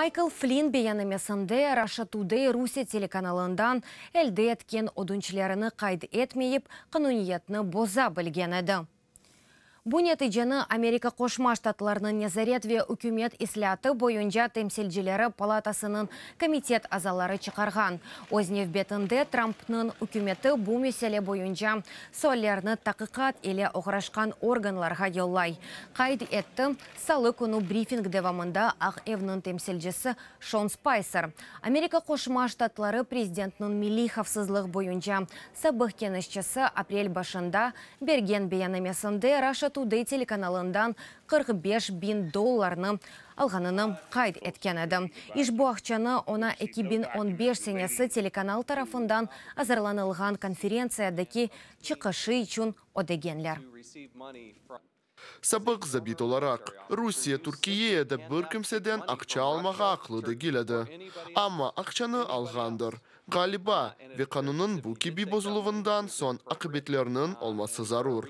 Maykl Flinn beyannamesinde Russia Today Rusiye telekanalından elde etken ödünçlerini qayd etmeyip, qanuniyetni boza bilgen edi. Bu neticeni Amerika Qoşma Ştatlarınıñ Nezaret ve ükümet islâatı boyunca temsilcileri palatasınıñ komitet azaları çıqarğan. Öz nevbetinde Trampnıñ ükümeti bu mesele boyunca suallerni taqiqat ile oğraşqan organlarğa yollay, qayd etti salı künü brifing devamında Aq Evniñ temsilcisi Şon Spayser. Amerika Qoşma Ştatları prezidentiniñ milliy havfsızlıq boyunca sabıq keñeşçisi aprel başında bergen beyannamesinde Russia Today telekanalından 45 biñ dollarnı alğanını qayd etken edi. İşbu aqçanı oña 2015 senesi telekanal tarafından azırlanılğan konferentsiyadaki çıqışı içün ödegenler. Sabıq zabit olaraq, Rusiye, Türkiye ya da bir kimseden aqça almağa aqlı degil edi. Amma aqçanı alğandır. Ğaliba, ve qanunnıñ bu kibi bozuluvından soñ aqibetlerniñ olması zarur.